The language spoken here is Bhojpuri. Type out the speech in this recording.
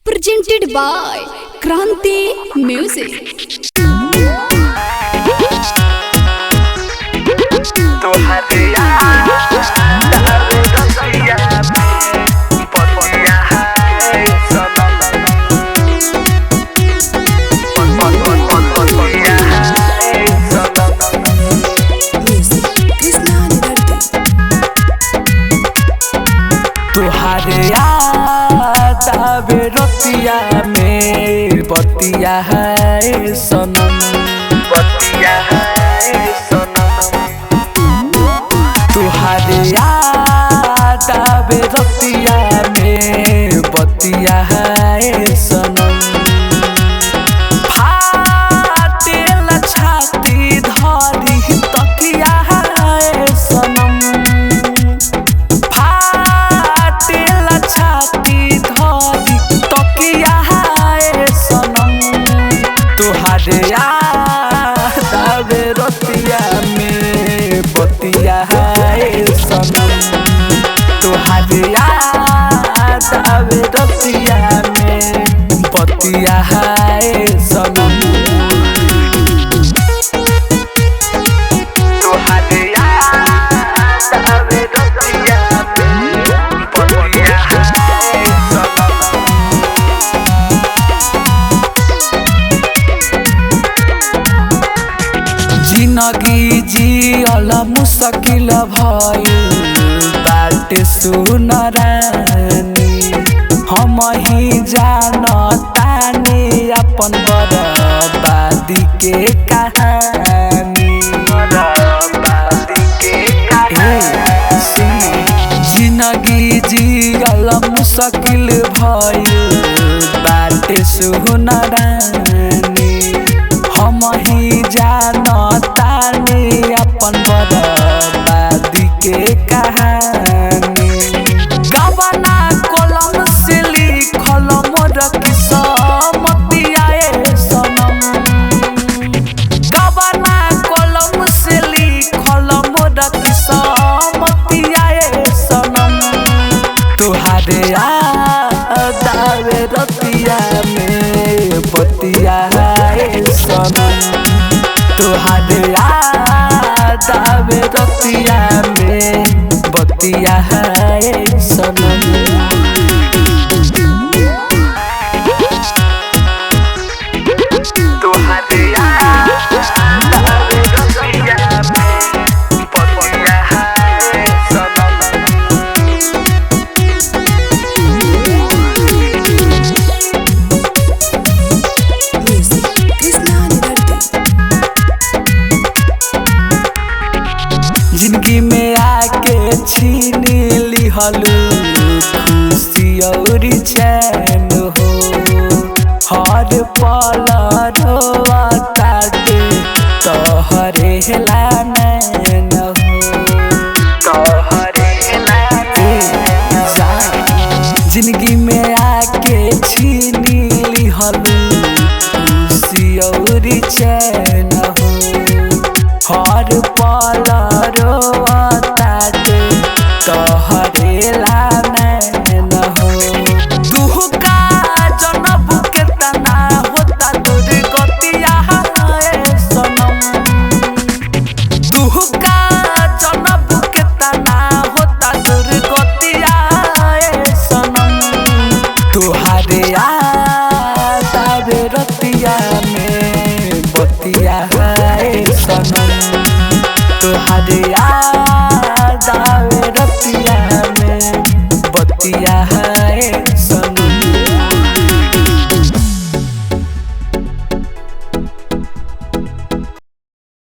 Presented by Kranti Music. Music Krishna Nidarti. तुहारे याद आवे रतिया में बतिया है सनम, बतिया है सनम। तुहारे याद आवे रतिया में बतिया है सनम। फाटेल छाती धरी तकिया है सनम, फाटेल छाती धरी तकिया है सनम। तुहारे याद आवे रतिया में बतिया है सनम। तुहारे याद आवे रतिया में बतिया है सनम। तुहारे याद आवे रतिया में बतिया है सनम। जिनगी जियल मुश्किल भइल बाटे सुन रानी, हम ही जानतानी अपन बर्बादी के कहानी। ए, सुन, जिनगी जियल मुश्किल भइल बाटे सुन रानी, हम ही जानतानी अपन बर्बादी के कहानी। गबना कलम से लिखल मोर किस्मतिया ए सनम, गबना कलम से लिखल मोर किस्मतिया ए सनम। तुहारे याद आवे रतिया में बतिया है सनम। तुहारे याद आवे रतिया में बतिया है सनम। तुहारे याद आवे रतिया में बतिया है सनम। Music Krishna Nidarti. जिंदगी में आके छीन लिहलू खुशी और चैन हो, हर पल रोआ ताटे तोहरे नैन हो, तोहरे जिंदगी में आके छीन लिहलू खुशी और चैन हो, हर पल रोआ ताटे तोहरे नैन हो। दुहका जनब के तना होता दुर्गतिया है सनम, दुहका जनब के तना होता दुर्गतिया है सनम। तुहारे याद आवे रतिया में बतिया